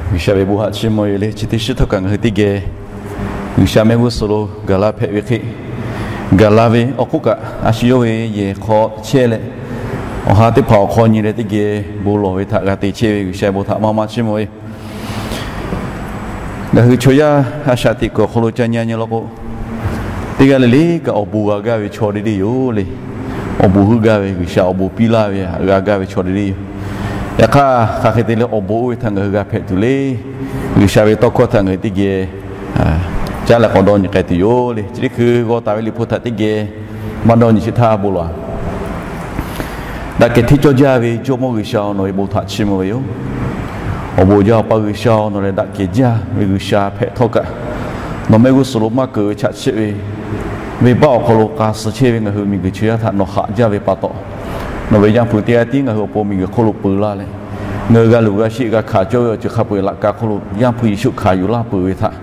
G'uiˬsha ve bon haꞈ chiˇ mvuh ve le. Chi teˇ shiˉ htawˇ kaꞈ ngaˬ hui teˇ geh G'uiˬsha mehˆ g'uˇ suhˍ lo gaˬ la hpehꞈ ve hk'e, gaˬ la ve awˬ hk'oˆ kaꞈ, a shu yawˇ ve yehˬ hk'aw chehˇ leh, awˬ ha teˇ hpaˍ awˬ hk'aw nyi leh teˇ geh bon lawˬ ve htaꞈ g'a te chehˇ ve G'uiˬsha ve bon htaꞈ maˇ maˇ chiˇ mvuh ve yoˬ. Ngaˬ hui chaw yaˇ a shaꞈ teꞈ kuiˬ awˬ hk'aw lo ca nyi nyi law k'o, teˇ g'aˇ le le kaꞈ awˬ bon g'a gaˇ ve chaw deˇ deˇ yoˬ le. Awˬ bon heuˆ gaˇ ve, G'uiˬsha awˬ bon piˇ laˇ ve htaꞈ g'a gaˇ ve chaw deˇ deˇ yoˬ. Yaꞈ hk'aˇ, hk'aˬ hk'e te leh awˬ bon oˇ ve htaꞈ ngaˬ hui g'a hpehꞈ tuˬ le. G'uiˬsha ve tawˇ hkawˇ htaꞈ ngaˬ hui teˇ geh caˉ leh k'awꞈ dawˇ nyi k'ai tuˬ yoˬ le. Chi teˇ hkui g'aw taˍ ve Liꞈ hpu htaꞈ teˇ geh maˇ dawˇ nyi sheˍ htaˇ bon lawˬ-a. Daꞈ kehˬ hteˇ cawˇ jaˇ ve Jawˇmawˇ G'uiˬsha-oˬ, nawˬ ve bon htaꞈ chiˇ mvuh ve yoˬ. Awˬ bon jaˇ Awˬ pa G'uiˬsha-oˬ, nawˬ lehˬ daꞈ kehˬ jaˇ ve G'uiˬsha hpehꞈ htawˇ kaꞈ, nawˬ mehˆ g'uˇ suhˍ lo maˇ keunˍ ve chaꞈ chehˇ ve, venˇbaˆ awˬ hk'aw lo k'a suh chehˇ ve ngaˬ hui miˬguiˬ chaw yaˇ htaꞈ nawˬ haꞈ jaˇ ve pa taw, nawˬ ve Yaˇ hpu teˇ g'aˇ tiˉ ngaˬ hui awˬ pon miˬguiˬ hk'oˆ lo peu laˇ leh, ngaˬ hui g'a luˬ g'a sheˆ g'a hkanˍ cawˇ ve awˬ ceuˬ hk'a peu-eˬ laꞈ ka hk'oˆ lo Yaˇ hpu Yeˍsuˆ hkanˍ yuˬ laˇ peuˬ ve htaꞈ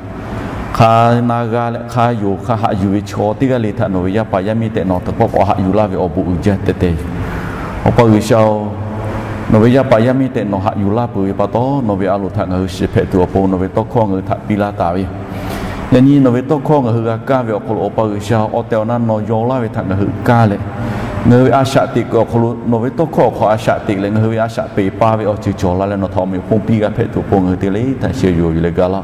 hk'a na g'a leh hk'a yonˍ hk'a haꞈ yuˬ ve chaw teˇ g'aˇ le htaꞈ nawˬ ve yaˇ paˍ yaˇ miˇ tehꞈ nawˬ teˇ pawˆ k'awꞈ haꞈ yuˬ laˇ ve awˬ bon uiˍ jaˇ tehꞈ te. Awˬ pa G'uiˬsha-oˬ, nawˬ ve yaˇ paˍ yaˇ miˇ tehꞈ nawˬ haꞈ yuˬ laˇ peuˬ ve pa taw, nawˬ ve a loˍ htaꞈ ngaˬ hui shiˍ hpehꞈ tuˬ awˬ pon nawˬ ve tawˇ hkawˇ ngaˬ hui htaꞈ piˇ laˇ taˍ ve yoˬ. Yaꞈ nyi nawˬ ve tawˇ hkawˇ ngaˬ hui g'a kaˇ ve awˬ hk'aw lo Awˬ pa G'uiˬsha awˬ tehˬ awˬ na nawˬ yaw laˇ ve htaꞈ ngaˬ hui kaˇ leh, ngaˬ hui ve a shaꞈ teꞈ kuiˬ awˬ hk'aw lo nawˬ ve tawˇ hkawˇ awˬ hk'aw a shaꞈ teꞈ leh ngaˬ hui ve a shaꞈ peˍ pa ve awˬ ceuˬ cawˬ la leh nawˬ htaꞈ awˬ meꞈ awˬ hponˇ piˇ g'a hpehꞈ tuˬ awˬ pon ngaˬ hui te le htaꞈ sheh yuˬ yuˬ leh gaˬ laˇ.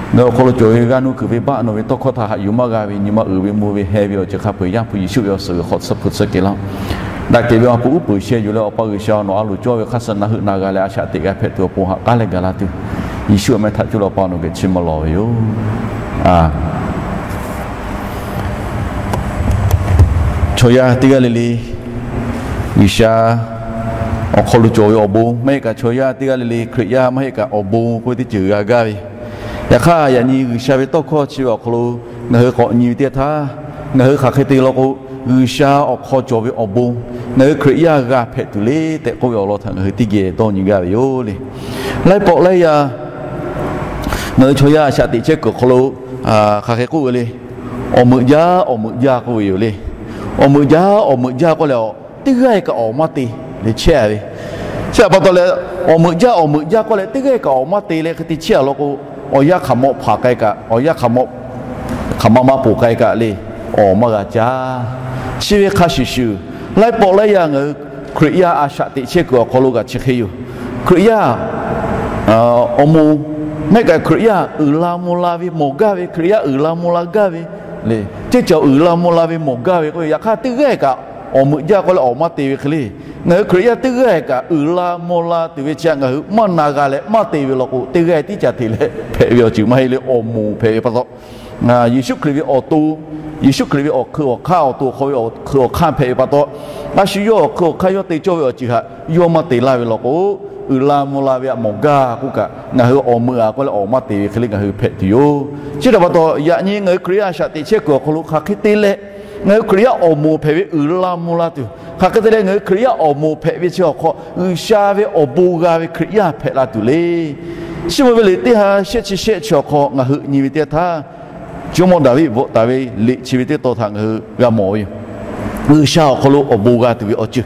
Ngaˬ hui awˬ hk'aw lo cawˬ ve g'aˇ nuˇ kuiˬ venˇbaˆ nawˬ ve tawˇ hkawˇ htaꞈ haꞈ yuˬ maˇ g'a ve nyi ma uiˍ ve mvuh ve heh ve awˬ ceuˬ hk'a peu-eˬ Yaˇ hpu Yeˍsuˆ ve awˬ suhˍ g'uiˬ hk'aw tsuhˇ hpu tsuhˇ kehˬ laˇ. Daꞈ kehˬ ve awˬ ha hpu uˉ peunˍ sheh yuˬ leh Awˬ pa G'uiˬsha nawˬ a loˍ cawˇ ve hk'aˇ suh na heuˆ na g'a leh a shaꞈ teꞈ g'a hpehꞈ tuˬ awˬ pon haꞈ k'aˉ leh gaˬ la tuˬ, Yeˍsuˆ awˬ meh htaꞈ cuˇ leh Awˬ pa nawˬ geh chiˇ mvuh lawˬ ve yoˬ. Chaw yaˇ teˇ g'aˇ le le G'uiˬsha awˬ hk'aw lo cawˬ ve awˬ bon maˇ heˆ kaꞈ, chaw yaˇ teˇ g'aˇ le le Hkriꞈ yaˇ maˇ heˆ kaꞈ awˬ bon k'oˆ ve teˇ ceuˬ g'a gaˇ ve. Yaꞈ hk'aˇ, yaꞈ nyi G'uiˬsha ve tawˇ hkawˇ chi ve awˬ hk'aw lo ngaˬ hui k'awꞈ nyi ve teˇ yanˇ htaˇ, ngaˬ hui hk'aˬ hk'e te law k'o, G'uiˬsha awˬ hk'aw cawˬ ve awˬ bon ngaˬ hui Hkriꞈ yaˇ g'a hpehꞈ tuˬ le tehꞈ k'oˆ ve awˬ lawn htaꞈ ngaˬ hui teˇ geh dawˇ nyi gaˇ ve yoˬ le. Laiˉ pawˆ laiˉ yaˇ ngaˬ hui chaw yaˇ a shaꞈ teꞈ chehˇ kuiˬ awˬ hk'aw lo hk'aˬ hk'e k'oˆ ve le. Awˬ meuꞈ jaˇ awˬ meuꞈ jaˇ k'oˆ ve yoˬ le. Awˬ meuꞈ jaˇ awˬ meuꞈ jaˇ k'oˆ leh, teˇ g'aˇ kaꞈ awˬ maˇ te le chehˇ ve. Chi htaꞈ pa taw leh, awˬ meuꞈ jaˇ awˬ meuꞈ jaˇ k'oˆ leh teˇ g'aˇ kaꞈ awˬ maˇ te leh hk'e te chehˇ a law k'o, awˬ yanˇ hk'aˬ mawˆ hpaˍ k'ai kaꞈ, awˬ yanˇ hk'aˬ mawˆ hk'aˬ ma maˇ poˬ k'ai kaꞈ le, awˬ maˇ g'a caˇ. Chi ve hk'a shuˍ shuˍ, laiˉ pawˆ laiˉ yaˇ ngaˬ hui Hkriꞈ yaˇ a shaꞈ teꞈ chehˇ kuiˬ awˬ hk'aw lo kaꞈ chi hk'e yoˬ. Hkriꞈ yaˇ awˬ moˍ maˇ heˆ kaꞈ Hkriꞈ yaˇ uiˍ la mvuh la ve mawˬ gaˇ ve, Hkriꞈ yaˇ uiˍ la mvuh la gaˇ ve le, ceˇ caˬ uiˍ la mvuh la ve mawˬ gaˇ ve k'o, yaꞈ hk'aˇ teˇ g'aˇ kaꞈ awˬ meuꞈ jaˇ k'oˆ leh awˬ maˇ te ve hk'e le. Ngaˬ hui Hkriꞈ yaˇ teˇ g'aˇ kaꞈ uiˍ la mvuh la tuˬ ve chi htaꞈ ngaˬ hui maˇ na g'a leh maˇ te ve law k'o, teˇ g'aˇ tiˉ ca te leh hpehꞈ ve awˬ ceuˬ maˇ heˆ le, awˬ moˍ hpehꞈ ve pa taw, Yeˍsuˆ Hkriꞈ ve awˬ to, Yeˍsuˆ Hkriꞈ ve awˬ hk'eun awˬ hk'aˇ awˬ to awˬ hk'aw ve awˬ hk'eun awˬ hk'aˇ hpehꞈ ve pa taw, a shu yawˇ awˬ hk'eun awˬ hk'aˇ yawˇ te cawˇ ve awˬ ceuˬ htaꞈ yawˇ maˇ te laˇ ve law k'o, uiˍ la mvuh la ve htaꞈ mawˬ gaˇ k'oˆ kaꞈ, ngaˬ hui awˬ meuꞈ a k'oˆ leh awˬ maˇ te ve hk'e le ngaˬ hui hpehꞈ tuˬ yoˬ. Chi htaꞈ pa taw, yaꞈ nyi ngaˬ hui Hkriꞈ yaˇ a shaꞈ teꞈ chehˇ kuiˬ awˬ hk'aw lo hk'aˬ hk'e te leh ngaˬ hui Hkriꞈ yaˇ awˬ moˍ hpehꞈ ve uiˍ la mvuh la tuˬ, hk'aˬ hk'e te leh ngaˬ hui Hkriꞈ yaˇ awˬ moˍ hpehꞈ ve chi awˬ hk'aw G'uiˬsha ve awˬ bon g'a ve Hkriꞈ yaˇ hpehꞈ la tuˬ le. Chi mvuh ve liꞈ teˇ ha shehˆ chi shehˆ chi awˬ hk'aw ngaˬ hui nyi ve teˇ yanˇ htaˇ, Jawˇmawˇ Daˍviˆ bvuhꞈ taˍ ve liꞈ chi ve teˇ tawn htaꞈ ngaˬ hui g'a mawˬ ve yoˬ. G'uiˬsha awˬ hk'aw lo awˬ bon g'a tuˬ ve awˬ ceuˬ,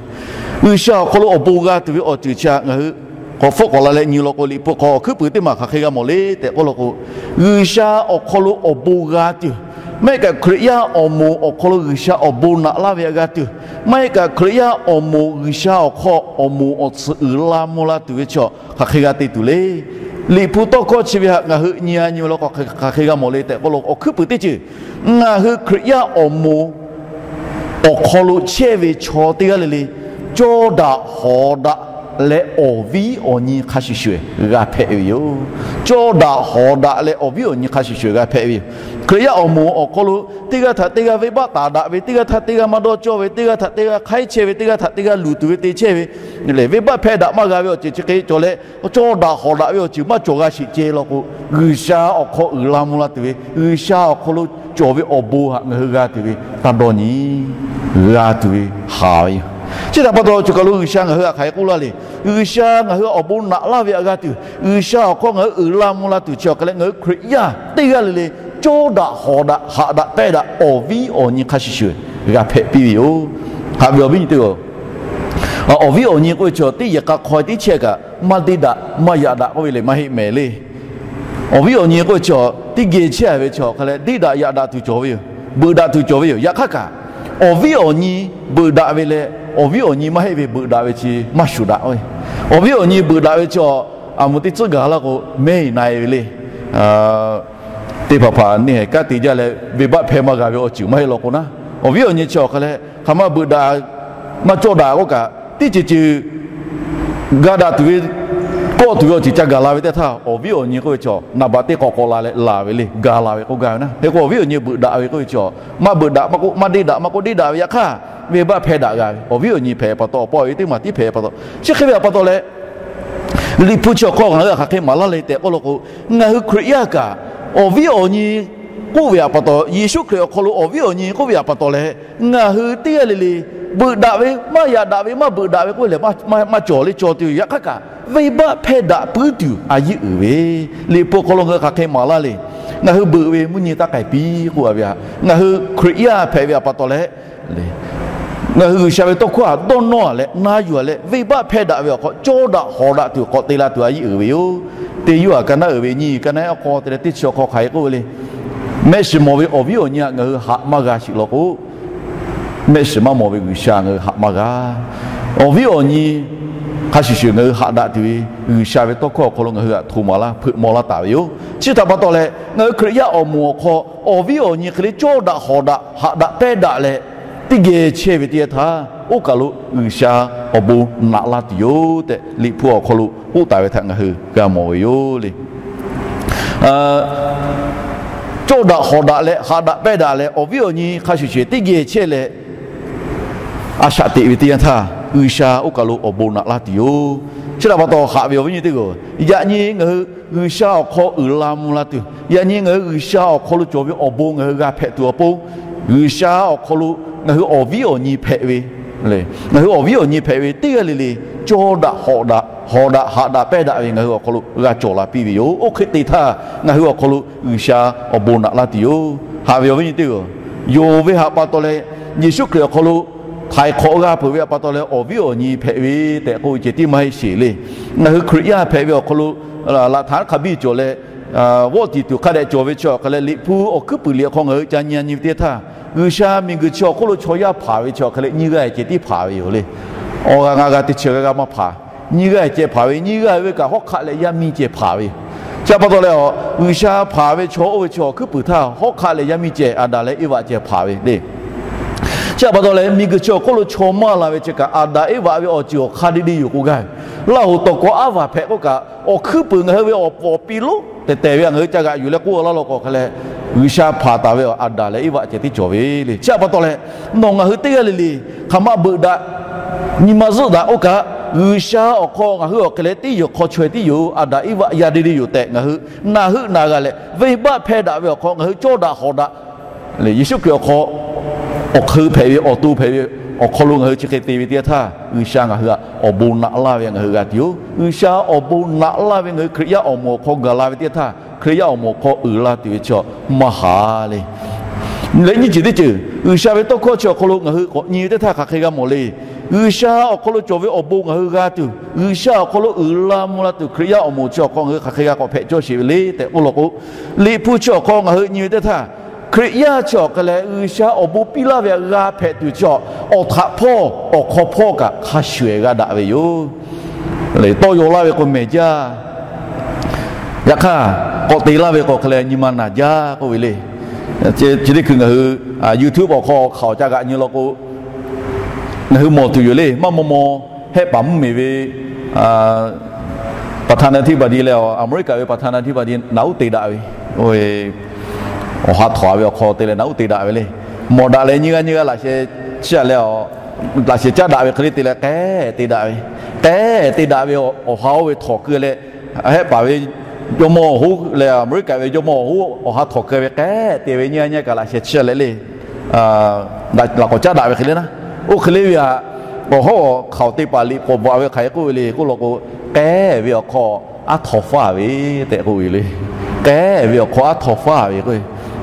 G'uiˬsha awˬ hk'aw lo awˬ bon g'a tuˬ ve awˬ ceuˬ chi htaꞈ ngaˬ hui k'awꞈ hpfuhˆ k'awꞈ la leh nyi law k'o, Liꞈ hpu hk'aw awˬ hkuiˉ puiˍ teˇ maˬ hk'aˬ hk'e g'a mawˬ le tehꞈ k'oˆ law k'o, G'uiˬsha awˬ hk'aw lo awˬ bon g'a tuˬ, maˇ heˆ kaꞈ Hkriꞈ yaˇ awˬ moˍ awˬ hk'aw lo G'uiˬsha awˬ bon naꞈ laˇ ve htaꞈ g'a tuˬ, maˇ heˆ kaꞈ Hkriꞈ yaˇ awˬ moˍ G'uiˬsha awˬ hk'aw awˬ moˍ awˬ tsuhꞈ uiˍ la mvuh la tuˬ ve chi hk'aˬ hk'e g'a te tuˬ le. Liꞈ hpu tawˇ hkawˇ chi ve htaꞈ ngaˬ hui nyi a nyi ve law k'o, hk'aˬ hk'e g'a mawˬ le tehꞈ k'oˆ law k'o, awˬ hkuiˉ puiˍ teˇ ceuˬ ngaˬ hui Hkriꞈ yaˇ awˬ moˍ awˬ hk'aw lo chehˇ ve chaw teˇ g'aˇ le le, cawˇ daꞈ hawˍ daꞈ leh awˬ viˉ awˬ nyi hk'a shuˍ shuˍ g'a hpehꞈ ve yoˬ. Cawˇ daꞈ hawˍ daꞈ leh awˬ viˉ awˬ nyi hk'a shuˍ shuˍ g'a hpehꞈ ve yoˬ. Hkriꞈ yaˇ awˬ moˍ awˬ hk'aw lo teˇ g'aˇ htaꞈ teˇ g'aˇ venˇbaˆ taˍ daꞈ ve, teˇ g'aˇ htaꞈ teˇ g'aˇ maˇ dawˇ cawˇ ve, teˇ g'aˇ htaꞈ teˇ g'aˇ hk'aiˉ chehˇ ve, teˇ g'aˇ htaꞈ teˇ g'aˇ luˬ tuˬ ve te chehˇ ve, lehˬ venˇbaˆ hpehˇ daꞈ maˇ g'a ve awˬ ceuˬ chi hk'e cawˬ leh, cawˇ daꞈ hawˍ daꞈ ve awˬ ceuˬ maˇ cawˬ g'a sheˍ ceh law k'o, G'uiˬsha awˬ hk'aw uiˍ la mvuh la tuˬ ve, G'uiˬsha awˬ hk'aw lo cawˬ ve awˬ bon htaꞈ ngaˬ hui g'a tuˬ ve taˇ dawˇ nyi, g'a tuˬ ve haˍ ve yoˬ. Chi htaꞈ pa taw, choˬ kaˬ lo G'uiˬsha ngaˬ hui htaꞈ hk'aˬ hk'e k'oˆ laˇ le. G'uiˬsha ngaˬ hui awˬ bon naꞈ laˇ ve htaꞈ g'a tuˬ, G'uiˬsha awˬ hk'aw ngaˬ hui uiˍ la mvuh la tuˬ chi awˬ hk'e leh, ngaˬ hui Hkriꞈ yaˇ teˇ g'aˇ le le cawˇ daꞈ hawˍ daꞈ haꞈ daꞈ pehnˇ daꞈ awˬ viˉ awˬ nyi hk'a shuˍ shuˍ g'a hpehꞈ piˇ ve yoˬ. Haꞈ ve awˬ viˉ nyi teˇ g'aˇ-oˬ, Awˬ viˉ awˬ nyi k'oˆ ve chaw teˇ yehˬ k'a hk'aw teˇ chehˇ kaꞈ maˇ deˇ daꞈ maˇ yaꞈ daꞈ k'oˆ ve lehˬ maˇ heˆ mehˍ le. Awˬ viˉ awˬ nyi k'oˆ ve chaw teˇ geh chehˇ ve chaw hk'a leh deˇ daꞈ yaꞈ daꞈ tuˬ cawˬ ve yoˬ. Beuꞈ daꞈ tuˬ cawˬ ve yoˬ. Yaꞈ hk'aˇ kaꞈ, awˬ viˉ awˬ nyi beuꞈ daꞈ ve leh awˬ viˉ awˬ nyi maˇ heˆ ve beuꞈ daꞈ ve chi maˇ shuˍ daꞈ ve. Awˬ viˉ awˬ nyi beuꞈ daꞈ ve chaw, a, mvuhˇ teˇ tcuhˉ gaˬ laˇ k'o mehˉ na e ve le. Teˇ hpaˍ hpaˍ neˇ haiˬ kanˉ te jaˇ leh venˇbaˆ hpehˇ maˇ g'a ve awˬ ceuˬ maˇ heˆ law k'o naˉ, awˬ viˉ awˬ nyi chi awˬ hk'a leh hk'aˬ ma beuꞈ daꞈ maˇ cawˇ daꞈ k'oˆ kaꞈ, teˇ ceuˬ ceuˬ ga daꞈ tuˬ ve, kawˆ tuˬ ve awˬ ceuˬ ca gaˬ la ve teˇ htaˇ, awˬ viˉ awˬ nyi k'oˆ ve chaw naˍ baꞈ teˇ k'awꞈ k'awꞈ la leh laˬ ve le, ga la ve k'oˆ gaˇ ve naˉ. Hk'e k'o awˬ viˉ awˬ nyi beuꞈ daꞈ ve k'oˆ ve chaw, maˇ beuꞈ daꞈ maˇ k'oˆ, maˇ deˇ daꞈ maˇ k'oˆ, deˇ daꞈ ve yaꞈ hk'aˇ, venˇbaˆ hpehˇ daꞈ g'a ve. Awˬ viˉ awˬ nyi hpehꞈ pa taw, awˬ pa awˬ e teˇ maˬ tiˉ hpehꞈ pa taw, chi hk'e ve pa taw leh, Liꞈ hpu chi awˬ hk'aw ngaˬ hui hk'aˬ hk'e maˍ laˇ le tehꞈ k'oˆ law k'o, ngaˬ hui Hkriꞈ yaˇ kaꞈ awˬ viˉ awˬ nyi k'oˆ ve pa taw, Yeˍsuˆ Hkriꞈ awˬ hk'aw lo awˬ viˉ awˬ nyi k'oˆ ve pa taw leh, ngaˬ hui teˇ g'aˇ le le beuꞈ daꞈ ve, maˇ yaꞈ daꞈ ve, maˇ beuꞈ daꞈ ve k'oˆ ve lehˬ maˇ cawˬ le, cawˬ tuˬ yoˬ. Yaꞈ hk'aˇ kaꞈ, venˇbaˆ hpehˇ daꞈ puiˉ tuˬ a yeˇ uiˍ ve, Liꞈ hpu awˬ hk'aw lo ngaˬ hui hk'aˬ hk'e maˍ laˇ le. Ngaˬ hui beuꞈ ve mvuhˇ nyi taˇ k'ai piˇ k'oˆ a ve, ngaˬ hui Hkriꞈ yaˇ hpehꞈ ve pa taw leh, ngaˬ hui G'uiˬsha ve tawˇ hkawˇ htaꞈ dawˇ nawˇ leh na yuˬ leh venˇbaˆ hpehˇ daꞈ ve awˬ hk'aw cawˇ daꞈ hawˍ daꞈ tuˬ k'awꞈ te la tuˬ a yeˇ uiˍ ve yoˬ. Teˇ Yoˇhanˬ ka naˉ uiˍ ve nyiˇ ka naˉ awˬ hk'aw te leh teˇ chi awˬ hk'aw hk'aˬ hk'e k'oˆ ve le. Mehˆ shiˍ mawˬ ve awˬ viˉ awˬ nyi htaꞈ ngaˬ hui haꞈ maˇ g'a sheˍ law k'o, mehˆ shiˍ maˇ mawˬ ve G'uiˬsha ngaˬ hui haꞈ maˇ g'a. Awˬ viˉ awˬ nyi hk'a shuˍ shuˍ ngaˬ hui haꞈ daꞈ tuˬ ve G'uiˬsha ve tawˇ hkawˇ awˬ hk'aw lo ngaˬ hui htaꞈ hto maˍ laˇ, hpeuꞈ maw laˇ taˍ ve yoˬ. Chi htaꞈ pa taw leh, ngaˬ hui Hkriꞈ yaˇ awˬ moˍ awˬ hk'aw awˬ viˉ awˬ nyi hk'e le cawˇ daꞈ hawˍ daꞈ haꞈ daꞈ pehˇ daꞈ leh, teˇ geh chehˇ ve teˇ yanˇ htaˇ, oˇ kaˬ lo G'uiˬsha awˬ bon naꞈ laˇ tuˬ yoˬ tehꞈ Liꞈ hpu awˬ hk'aw lo k'oˆ taˍ ve htaꞈ ngaˬ hui g'a mawˬ ve yoˬ le. Cawˇ daꞈ hawˍ daꞈ leh haꞈ daꞈ pehˇ daꞈ leh awˬ viˉ awˬ nyi hk'a shuˍ shuˍ teˇ geh chehˇ leh, a shaꞈ teꞈ ve teˇ yanˇ htaˇ, G'uiˬsha oˇ kaˬ lo awˬ bon naꞈ laˇ tuˬ yoˬ. Chi htaꞈ pa taw haꞈ ve awˬ viˉ awˬ nyi teˇ g'aˇ, yaꞈ nyi ngaˬ hui G'uiˬsha awˬ hk'aw uiˍ la mvuh la tuˬ, yaꞈ nyi ngaˬ hui G'uiˬsha awˬ hk'aw lo cawˬ ve awˬ bon ngaˬ hui g'a hpehꞈ tuˬ awˬ pon, G'uiˬsha awˬ hk'aw lo ngaˬ hui awˬ viˉ awˬ nyi hpehꞈ ve, ngaˬ hui awˬ viˉ awˬ nyi hpehꞈ ve teˇ g'aˇ le le cawˇ daꞈ hawˍ daꞈ hawˍ daꞈ haꞈ daꞈ pehˇ daꞈ ve ngaˬ hui awˬ hk'aw lo g'a cawˬ la piˇ ve yoˬ. Oˇ hk'e te htaˇ, ngaˬ hui awˬ hk'aw lo G'uiˬsha awˬ bon naꞈ laˇ tuˬ yoˬ. Haꞈ ve awˬ viˉ awˬ nyi teˇ g'aˇ, yonˍ ve htaꞈ pa taw leh, Yeˍsuˆ Hkriꞈ awˬ hk'aw lo htaiˍ hk'awꞈ g'a peuˬ ve htaꞈ pa taw leh awˬ viˉ awˬ nyi hpehꞈ ve tehꞈ k'oˆ ve ceh tiˉ maˇ heˆ sheˍ le. Ngaˬ hui Hkriꞈ yaˇ hpehꞈ ve awˬ hk'aw lo laꞈ htaꞈ hk'a biˇ cawˬ leh, vawˆ tiˍ tuˬ hk'a dehꞈ cawˬ ve chi awˬ hk'a leh, Liꞈ hpu awˬ hkuiˉ puiˍ liꞈ awˬ hk'aw ngaˬ hui ca nyi a nyi ve teˇ htaˇ, G'uiˬsha miˬguiˬ chi awˬ hk'oˆ lo chaw yaˇ hpanˍ ve chi awˬ hk'a leh nyiˇ g'aˇ ceh tiˉ hpanˍ ve yoˬ le. Awˬ g'aˇ ngaˇ g'aˇ teˇ chi g'aˇ g'aˇ maˇ hpanˍ. Nyiˇ g'aˇ ceh hpanˍ ve, nyiˇ g'aˇ ve kaꞈ hawˉ hk'aˆ leh yaˇ miˇ ceh hpanˍ ve yoˬ. Chi htaꞈ pa taw leh, G'uiˬsha hpanˍ ve chaw oˇ ve chi awˬ hkuiˉ puiˍ htaˇ hawˉ hk'aˆ leh yaˇ miˇ ceh Aˍdanˍ leh Eˇvaꞈ ceh hpanˍ ve le. Chi htaꞈ pa taw leh, miˬguiˬ chi awˬ hk'oˆ lo chaw maˇ la ve chi kaꞈ Aˍdanˍ Eˇvaꞈ ve awˬ ceuˬ awˬ hk'aˇ deˇ deˇ yoˬ k'o gaˇ ve. Laˇ hoꞈ tawˬ k'aw aˉ vaˬ hpehꞈ k'oˆ kaꞈ, awˬ hkuiˉ puiˍ ngaˬ hui ve awˬ pfuhˍ awˬ pi lonˉ tehˬ tehˬ ve ngaˬ hui ca g'aꞈ yuˬ leh k'oˆ laˇ law k'o hk'a leh, G'uiˬsha hpanˍ taˍ ve Aˍdanˍ leh Eˇvaꞈ ceh tiˉ cawˬ ve le. Chi htaꞈ pa taw leh, nawˬ ngaˬ hui teˇ g'aˇ le le hk'aˬ ma beuꞈ daꞈ, nyi ma zuhˆ daꞈ k'oˆ kaꞈ, G'uiˬsha awˬ hk'aw ngaˬ hui awˬ hk'e leh teˇ yehˬ hk'aw chaweh tiˉ yoˬ. Aˍdanˍ Eˇvaꞈ yaˇ deˇ deˇ yoˬ tehꞈ ngaˬ hui naˬ heuˆ naˬ g'a leh, venˇbaˆ hpehˇ daꞈ ve awˬ hk'aw ngaˬ hui cawˇ daꞈ hawˍ daꞈ Yeˍsuˆ Hkriꞈ awˬ hk'aw, awˬ hk'eun hpehꞈ ve, awˬ to hpehꞈ ve awˬ hk'aw lo ngaˬ hui chi hk'e te ve teˇ yanˇ htaˇ, G'uiˬsha ngaˬ hui htaꞈ awˬ bon naꞈ laˇ ve ngaˬ hui g'a tuˬ yoˬ. G'uiˬsha awˬ bon naꞈ laˇ ve ngaˬ hui Hkriꞈ yaˇ awˬ moˍ awˬ hk'aw gaˬ la ve teˇ yanˇ htaˇ, Hkriꞈ yaˇ awˬ moˍ awˬ hk'aw uiˍ la tuˬ ve chaw maˇ haꞈ le. Leh nyiˇ ceuˬ teˇ ceuˬ, G'uiˬsha ve tawˇ hkawˇ chi awˬ hk'aw lo ngaˬ hui k'awꞈ nyi ve teˇ htaˇ hk'aˬ hk'e g'a mawˬ le. G'uiˬsha awˬ hk'aw lo cawˬ ve awˬ bon ngaˬ hui g'a tuˬ, G'uiˬsha awˬ hk'aw lo uiˍ la mvuh la tuˬ Hkriꞈ yaˇ awˬ moˍ chi awˬ hk'aw ngaˬ hui hk'aˬ hk'e g'a k'awꞈ hpehꞈ cawˇ sheˍ ve le tehꞈ k'oˆ law k'o, Liꞈ hpu chi awˬ hk'aw ngaˬ hui nyi ve teˇ htaˇ, Hkriꞈ yaˇ chi awˬ hk'e leh G'uiˬsha awˬ bon piˇ laˇ ve g'a hpehꞈ tuˬ chi awˬ htaꞈ hpawˇ awˬ hk'aw hpawˇ kaꞈ hk'a shuˍ g'a daꞈ ve yoˬ. Tawˇ yaw laˇ ve k'o mehˬ jaˇ. Yaꞈ hk'aˇ, k'awꞈ te laˇ ve k'o hk'e leh nyi ma naˬ jaˇ k'oˆ ve le. Chi teˇ hkui ngaˬ hui YouTube awˬ hk'aw hk'aoˍ ca g'aꞈ nyi law k'o, ngaˬ hui mawˬ tuˬ yoˬ le. Maˇ maw maw hehˆ paˍ mvuhˇmiˬ ve ประธานาธิบดี leh America ve ประธานาธิบดี naꞈ uˉ te daꞈ ve, awˬ ha htawꞈ ve awˬ hk'aw te leh naꞈ uˉ te daꞈ ve le. Mawˬ daꞈ leh nyiˇ g'aˇ nyiˇ g'aˇ laꞈ sheh chiˇ a leh, laꞈ sheh caˉ daꞈ ve hk'e le te leh k'ehˉ te daꞈ ve, k'ehˉ te daꞈ ve awˬ ha oˇ ve htawꞈ keu leh, hehˆ paˍ ve jawˇmawˇ awˬ hoˉ leh America ve jawˇmawˇ awˬ hoˉ awˬ ha htawꞈ keu ve k'ehˉ te ve nyiˇ g'aˇ nyiˇ g'aˇ kaꞈ laꞈ sheh chiˇ a leh le. Laꞈ k'awꞈ caˉ daꞈ ve hk'e le naˉ. Oˇ hk'e le ve htaꞈ, awˬ hawˉ hk'aoˍ te paˍ liꞈ k'awꞈ bvuhꞈ ve hk'aˬ hk'e k'oˆ ve le k'oˆ law k'o, k'ehˉ ve awˬ hk'aw aˉ htawnˍ faˇ ve tehꞈ k'oˆ ve le. K'ehˉ ve awˬ hk'aw aˉ htawnˍ faˇ ve k'o,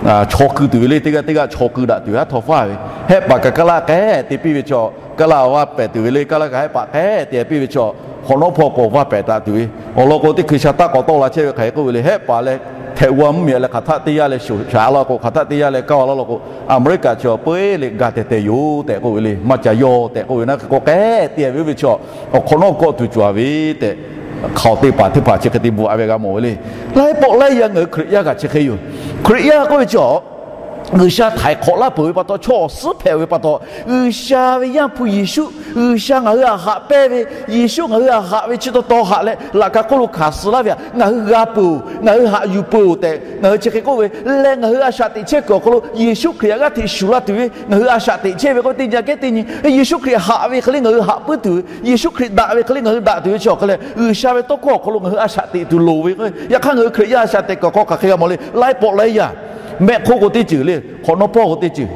chaw keu tuˬ ve le. Teˇ g'aˇ teˇ g'aˇ chaw keu daꞈ tuˬ ve haˉ htaw faˇ ve, hehˆ paˍ kaꞈ kaˇ laˇ k'ehˉ te piˇ ve chaw, kaˇ laˇ vaˇ pehˍ tuˬ ve le. Kaˇ laˇ kaꞈ hehˆ paˍ k'ehˉ te piˇ ve chaw, hk'awꞈ nawˉ hpawˇ k'awꞈ vaˇ pehˍ taˍ tuˬ ve awˬ lawn k'o, teˇ hkui sha taˇ k'awꞈ tawˆ la chehˇ ve hk'aˬ hk'e k'oˆ ve le. Hehˆ paˍ leh htehꞈ g'a mvuhˇmiˬ leh hk'aˬ htaˆ teˇ yanˇ leh shoˍ shaˍ laˇ k'o, hk'aˬ htaˆ teˇ yanˇ leh kaˇ a laˇ law k'o, Aˍmeˍriˆkaꞈ chi awˬ peu eˬ le ga tehˬ tehˬ yoˬ tehꞈ k'oˆ ve le. Maˇ ca yawˇ tehꞈ k'oˆ ve naˉ hk'e k'o, k'ehˉ te ve oˇ ve chaw awˬ hk'awꞈ nawˉ kawˆ tuˬ cawˬ ve tehꞈ, hk'aoˍ teˇ hpaˍ teˇ hpaˍ chi hk'e te bvuhꞈ a ve g'a mawˬ ve le. Laiˉ pawˆ laiˉ yaˇ ngaˬ hui Hkriꞈ yaˇ kaꞈ chi hk'e yoˬ. Hkriꞈ yaˇ k'oˆ ve chi a G'uiˬsha htaiˍ hk'awꞈ laˇ peuˬ ve pa taw, chaw awˬ suhˉ hpehꞈ ve pa taw, G'uiˬsha ve Yaˇ hpu Yeˍsuˆ, G'uiˬsha ngaˬ hui htaꞈ haꞈ pehnˇ ve, Yeˍsuˆ ngaˬ hui htaꞈ haꞈ ve chi taw taw haꞈ leh, laꞈ ka hk'oˆ lo hkanˍ suh laˇ ve htaꞈ ngaˬ hui g'a peuˬ-oˬ, ngaˬ hui haꞈ yuˬ peuˬ-oˬ tehꞈ, ngaˬ hui chi hk'e k'oˆ ve leh, ngaˬ hui a shaꞈ teꞈ chehˇ kuiˬ awˬ hk'aw lo Yeˍsuˆ Hkriꞈ htaꞈ g'aˇ hteꞈ shuˍ la tuˬ ve ngaˬ hui a shaꞈ teꞈ chehˇ ve k'oˆ ve teˇ nyi aꞈ kehˉ teˇ nyi, Yeˍsuˆ Hkriꞈ haꞈ ve hk'e le ngaˬ hui haꞈ puiˉ tuˬ ve, Yeˍsuˆ Hkriꞈ daꞈ ve hk'e le ngaˬ hui daꞈ tuˬ ve chi awˬ hk'e leh, G'uiˬsha ve tawˇ hkawˇ awˬ hk'aw lo ngaˬ hui a shaꞈ teꞈ tuˬ loˍ ve k'o, yaꞈ hk'aˇ ngaˬ hui Hkriꞈ yaˇ a shaꞈ teꞈ kuiˬ awˬ hk'aw hk'aˬ hk'e g'a mawˬ le. Laiˉ pawˆ laiˉ yaˇ mehˆ hk'oˆ k'o teˇ ceuˬ le, hk'awꞈ nawˉ hpawˇ k'o teˇ ceuˬ,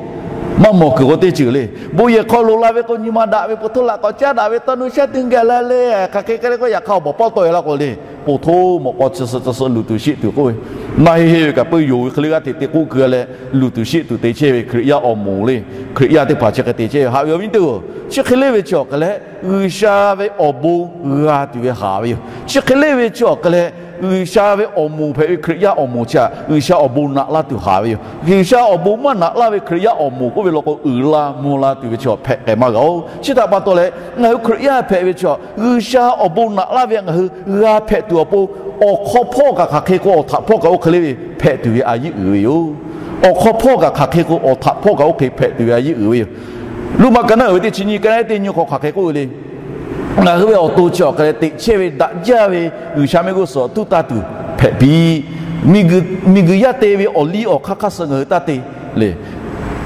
maˇ mawˬ kuiˬ k'o teˇ ceuˬ le. Bon yehˬ hk'aw loꞈ la ve k'o, nyi ma daꞈ ve, po htoˇ laꞈ k'awꞈ caˉ daꞈ ve, taˇ nu shaˉ tu gaˬ la le, hk'aˬ hk'e hk'e le k'o, yaꞈ hk'aˇ awˬ baˬ pawˆ tawˆ e laˇ k'o le, po htoˇ mawꞈ k'aw chi suh chi suh luˬ tuˬ sheˆ tuˬ k'oˆ ve, na heˆ heˆ ve kaꞈ peuˬ yoˬ ve hk'e le g'aˇ hteꞈ te k'oˆ keu leh luˬ tuˬ sheˆ tuˬ te chehˇ ve Hkriꞈ yaˇ awˬ moˍ le. Hkriꞈ yaˇ teˇ hpaˍ chi hk'e te chehˇ ve haꞈ ve awˬ viˉ teˇ g'aˇ, chi hk'e le ve chi awˬ hk'e leh G'uiˬsha ve awˬ bon g'a tuˬ ve haꞈ ve yoˬ. Chi hk'e le ve chi awˬ hk'e leh G'uiˬsha ve awˬ moˍ hpehꞈ ve Hkriꞈ yaˇ awˬ moˍ chi htaꞈ G'uiˬsha awˬ bon naꞈ laˇ tuˬ haꞈ ve yoˬ. G'uiˬsha awˬ bon maˇ naꞈ laˇ ve Hkriꞈ yaˇ awˬ moˍ k'oˆ ve law k'o, uiˍ la mvuh la tuˬ ve chi hpehꞈ k'ai maˇ g'a-oˬ. Chi htaꞈ pa taw leh, ngaˬ hui Hkriꞈ yaˇ hpehꞈ ve chi G'uiˬsha awˬ bon naꞈ laˇ ve htaꞈ ngaˬ hui g'a hpehꞈ tuˬ awˬ pon, awˬ hk'aw hpawˇ kaꞈ hk'aˬ hk'e k'o awˬ htaꞈ hpawˇ kaꞈ oˇ hk'e le ve hpehꞈ tuˬ ve a yiˉ uiˍ ve yoˬ. Awˬ hk'aw hpawˇ kaꞈ hk'aˬ hk'e k'o awˬ htaꞈ hpawˇ kaꞈ oˇ hk'e hpehꞈ tuˬ ve a yiˉ uiˍ ve yoˬ. Roˉmaꞈ ka naˉ uiˍ ve teˇ chi nyi ka naˉ teˇ nyi hk'aw hk'aˬ hk'e k'oˆ ve le. Ngaˬ hui ve awˬ to chi awˬ hk'e leh teꞈ chehˇ ve daꞈ jaˇ ve G'uiˬsha mehˆ g'uˇ suhˍ awˬ tuˉ taˇ tuˬ hpehꞈ piˇ. Miˬguiˬ yaˇ te ve awˬ liˇ awˬ hk'aˇ hk'aˇ suh ngaˬ hui taˇ te le.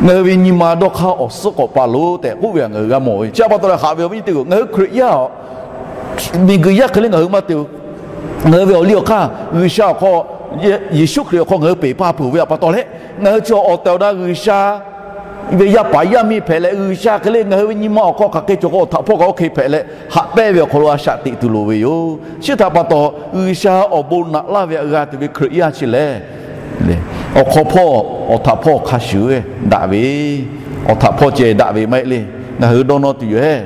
Ngaˬ hui ve nyi ma dawˇ hk'aˇ awˬ suhˉ k'awꞈ paˍ loˬ tehꞈ k'oˆ ve htaꞈ ngaˬ hui g'a mawˬ ve. Chi pa taw leh haꞈ ve awˬ viˉ teˇ g'aˇ, ngaˬ hui Hkriꞈ yaˇ miˬguiˬ yaˇ hk'e le ngaˬ hui maˇ te Ngaˬ hui ve awˬ liˇ awˬ hk'aˇ G'uiˬsha awˬ hk'aw, Yeˍsuˆ Hkriꞈ awˬ hk'aw ngaˬ hui peˬ pa peuˬ ve pa taw leh, ngaˬ hui chi awˬ tehˬ awˬ na G'uiˬsha ve yaˇ paˍ yaˇ miˇ hpehꞈ leh, G'uiˬsha hk'e le ngaˬ hui ve nyi ma awˬ hk'aw hk'aˬ hk'e cawˬ k'o awˬ htaꞈ hpawˇ kaꞈ oˇ hk'e hpehꞈ leh, haꞈ pehnˇ ve awˬ hk'aw lo a shaꞈ teꞈ tuˬ loˍ ve yoˬ. Chi htaꞈ pa taw, G'uiˬsha awˬ bon naꞈ laˇ ve htaꞈ g'a tuˬ ve Hkriꞈ yaˇ chi lehˬ, awˬ hk'aw hpawˇ, awˬ htaꞈ hpawˇ hk'a shuˍ daꞈ ve, awˬ htaꞈ hpawˇ ceh daꞈ ve maˇ heˆ le. Ngaˬ hui dawˇ nawˇ tuˬ yoˬ heˆ.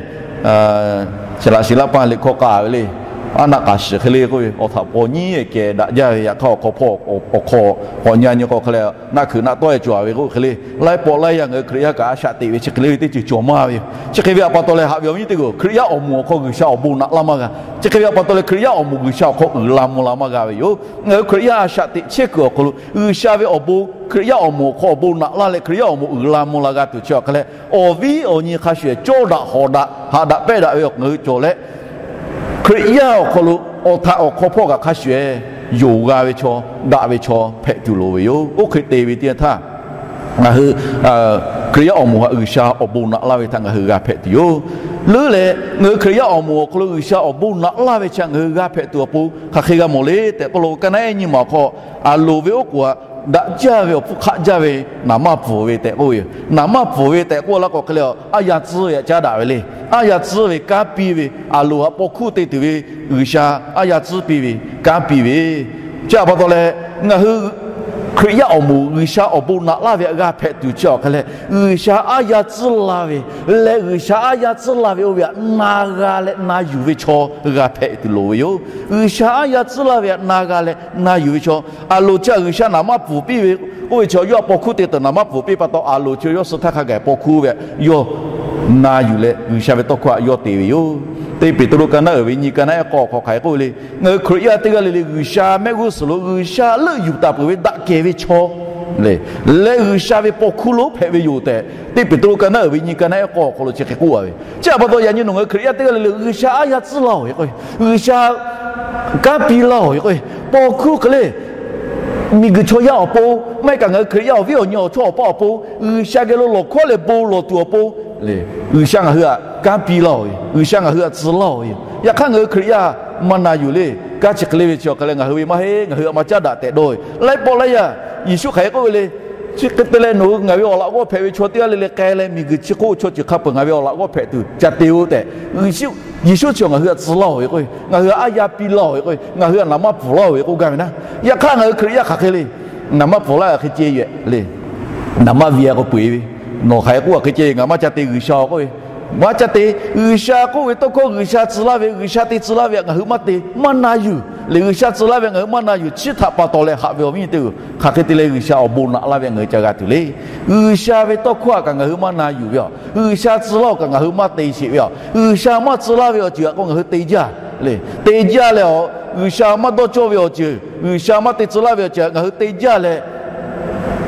Shiˍ laꞈ shiˍ laˇ paˇ liꞈ hkawˇ k'a ve le. Aˉ naˆ k'a shiˍ hk'e le k'oˆ ve, awˬ htaꞈ paw nyiˉ kehˬ daꞈ jaˇ ve, yaꞈ hk'aˇ awˬ hk'aw hpawˇ awˬ hk'aw k'awꞈ nyi a nyi k'o hk'e le, naˆ hkuiꞈ naˆ tawˆ e cawˬ ve k'oˆ hk'e le, laiˉ pawˆ laiˉ yaˇ ngaˬ hui Hkriꞈ yaˇ kaꞈ a shaꞈ teꞈ ve chi hk'e le ve teˇ ceuˬ cawˬ maˇ ve yoˬ. Chi hk'e ve pa taw leh haꞈ ve awˬ viˉ teˇ g'aˇ, Hkriꞈ yaˇ awˬ moˍ awˬ hk'aw G'uiˬsha awˬ bon naꞈ laˇ maˇ g'a. Chi hk'e ve pa taw leh Hkriꞈ yaˇ awˬ moˍ G'uiˬsha awˬ hk'aw uiˍ la mvuh la maˇ g'a ve yoˬ. Ngaˬ hui Hkriꞈ yaˇ a shaꞈ teꞈ chehˇ kuiˬ awˬ hk'aw lo G'uiˬsha ve awˬ bon, Hkriꞈ yaˇ awˬ moˍ awˬ hk'aw awˬ bon naꞈ laˇ leh Hkriꞈ yaˇ awˬ moˍ uiˍ la mvuh la g'a tuˬ chi awˬ hk'e leh, awˬ viˉ awˬ nyi hk'a shuˍ cawˇ daꞈ hawˍ daꞈ haꞈ daꞈ pehnˇ daꞈ ve awˬ ngaˬ hui cawˬ leh, Hkriꞈ yaˇ awˬ hk'aw lo awˬ htaꞈ awˬ hk'aw hpawˇ kaꞈ hk'a shuˍ yonˍ g'a ve chaw, daꞈ ve chaw hpehꞈ tuˬ loˍ ve yoˬ. Oˇ hk'e te ve teˇ yanˇ htaˇ, ngaˬ hui Hkriꞈ yaˇ awˬ moˍ htaꞈ G'uiˬsha awˬ bon naꞈ laˇ ve htaꞈ ngaˬ hui g'a hpehꞈ tuˬ yoˬ. Leuˉ leh ngaˬ hui Hkriꞈ yaˇ awˬ moˍ awˬ hk'aw lo G'uiˬsha awˬ bon naꞈ laˇ ve chi ngaˬ hui g'a hpehꞈ tuˬ awˬ pon hk'aˬ hk'e g'a mawˬ le tehꞈ k'oˆ lo, ka naˉ ehˉ nyi ma awˬ hk'aw, aˬ loˍ ve oˉ k'oˍ htaꞈ daꞈ jaˇ ve awˬ hpfuhˇ hk'aˆ jaˇ ve naˍ manˇ pfuhˍ ve tehꞈ k'oˆ ve yoˬ. Naˍ manˇ pvuhˍ ve tehꞈ k'oˆ laˇ k'o hk'e le, aˉ yaˇ tcuhˉ ve htaꞈ caˉ daꞈ ve le. Aˉ yaˇ tcuhˉ ve kanˉ piˇ ve, aˬ loˍ htaꞈ paw hkuˇ te tuˬ ve G'uiˬsha aˉ yaˇ tcuhˉ piˇ ve, kanˉ piˇ ve. Chi htaꞈ pa taw leh, ngaˬ hui Hkriꞈ yaˇ awˬ moˍ G'uiˬsha awˬ bon naꞈ laˇ ve htaꞈ g'a hpehꞈ tuˬ chi awˬ hk'e leh, G'uiˬsha aˉ yaˇ tcuhˉ la ve leh G'uiˬsha aˉ yaˇ tcuhˉ la ve oˇ ve htaꞈ na g'a leh na yuˬ ve chaw g'a hpehꞈ tuˬ loˍ ve yoˬ. G'uiˬsha aˉ yaˇ tcuhˉ la ve htaꞈ na g'a leh na yuˬ ve chaw, aˬ loˍ chi G'uiˬsha naˍ manˇ pfuhˍ piˇ ve oˇ ve chi yawˇ htaꞈ paw hkuˇ te tuˬ naˍ manˇ pfuhˍ piˇ pa taw, aˬ loˍ chi yawˇ suh htaˇ hk'a gaˬ paw hkuˇ ve htaꞈ yawˇ na yuˬ leh G'uiˬsha ve tawˇ hkawˇ htaꞈ yawˇ te ve yoˬ. Teˇ Peˍtruˆ ka naˉ uiˍ ve nyi ka naˉ ehˉ k'awˇ hk'aw hk'aˬ hk'e k'oˆ ve le. Ngaˬ hui Hkriꞈ yaˇ teˇ g'aˇ le le G'uiˬsha mehˆ g'uˇ suhˍ lo G'uiˬsha leuˆ yuˬ taˍ peuˬ ve daꞈ kehˬ ve chaw lehˬ, lehˬ G'uiˬsha ve paw hkuˇ lonˉ hpehꞈ ve yoˬ tehꞈ, Teˇ Peˍtruˆ ka naˉ uiˍ ve nyi ka naˉ ehˉ k'awˇ awˬ hk'aw lo chi hk'e k'oˆ a ve. Chi htaꞈ pa taw, yaꞈ nyi nawˬ ngaˬ hui Hkriꞈ yaˇ teˇ g'aˇ le le G'uiˬsha aˉ yaˇ tcuhˉ laˇ-oˬ ve k'o, G'uiˬsha kanˉ piˇ laˇ-oˬ ve k'o, paw hkuˇ hk'e le, miˬguiˬ chaw yaˇ awˬ pon, maˇ heˆ kaꞈ ngaˬ hui Hkriꞈ yaˇ awˬ viˉ awˬ nyi awˬ chawˇ awˬ paˇ awˬ pon, G'uiˬsha geh lo lawˬ hkawˉ leh bon lawˬ tuˬ awˬ pon, G'uiˬsha ngaˬ hui htaꞈ kanˉ piˇ laˇ-oˬ ve, G'uiˬsha ngaˬ hui htaꞈ tcuh laˇ-oˬ ve yoˬ. Yaꞈ hk'aˇ ngaˬ hui Hkriꞈ yaˇ maˇ na yuˬ le. Kanˉ chi hk'e le ve chi awˬ hk'e leh ngaˬ hui ve maˇ heˆ, ngaˬ hui htaꞈ maˇ caˉ daꞈ tehꞈ dawˇ ve. Laiˉ pawˆ laiˉ yaˇ Yeˍsuˆ hk'aˬ hk'e k'oˆ ve le. Chi hk'e te leh nawˬ hui ngaˬ ve awˬ laꞈ g'awˇ hpehꞈ ve chaw teˇ g'aˇ le le k'ai leh, miˬguiˬ chi hk'oˆ chaw ceuˬ hk'a peuˬ ngaˬ ve awˬ laꞈ g'awˇ hpehꞈ tuˬ ca te-o tehꞈ, Yeˍsuˆ chi ngaˬ hui htaꞈ tcuh laˇ-oˬ ve k'o, ngaˬ hui htaꞈ aˉ yaˇ piˇ laˇ-oˬ ve k'o, ngaˬ hui htaꞈ naˍ manˇ pfuhˍ laˇ-oˬ ve k'oˆ gaˇ ve naˉ. Yaꞈ hk'aˇ ngaˬ hui Hkriꞈ yaˇ hk'aˬ hk'e le. Naˍ maˇ pfuhˍ laˇ hk'e ceh yoˬ le. Naˍ maˇ ve a k'o peu-eˬ ve, nawˬ hk'aˬ hk'e k'oˆ hk'e ceh, ngaˬ maˇ ca te G'uiˬsha k'oˆ ve, maˇ ca te. G'uiˬsha k'oˆ ve tawˇ hkawˇ, G'uiˬsha tcuh laˇ ve, G'uiˬsha te tcuh laˇ ve htaꞈ ngaˬ hui maˇ te maˇ na yuˬ le. G'uiˬsha tcuh laˇ ve ngaˬ hui maˇ na yuˬ. Chi htaꞈ pa taw leh haꞈ ve awˬ viˉ nyi teˇ-oˬ, hk'aˬ hk'e te leh G'uiˬsha awˬ bon naꞈ laˇ ve ngaˬ hui ca g'a tuˬ le. G'uiˬsha ve tawˇ hkawˇ htaꞈ kaꞈ ngaˬ hui maˇ na yuˬ ve yoˬ. G'uiˬsha tcuh laˇ-oˬ kaꞈ ngaˬ hui maˇ te sheˍ ve yoˬ. G'uiˬsha maˇ tcuh laˇ ve awˬ ceuˬ htaꞈ k'o ngaˬ hui te jaˇ le. Te jaˇ leh, a, G'uiˬsha maˇ dawˇ cawˇ ve awˬ ceuˬ, G'uiˬsha maˇ te tcuh laˇ ve awˬ ceuˬ htaꞈ ngaˬ hui te jaˇ leh,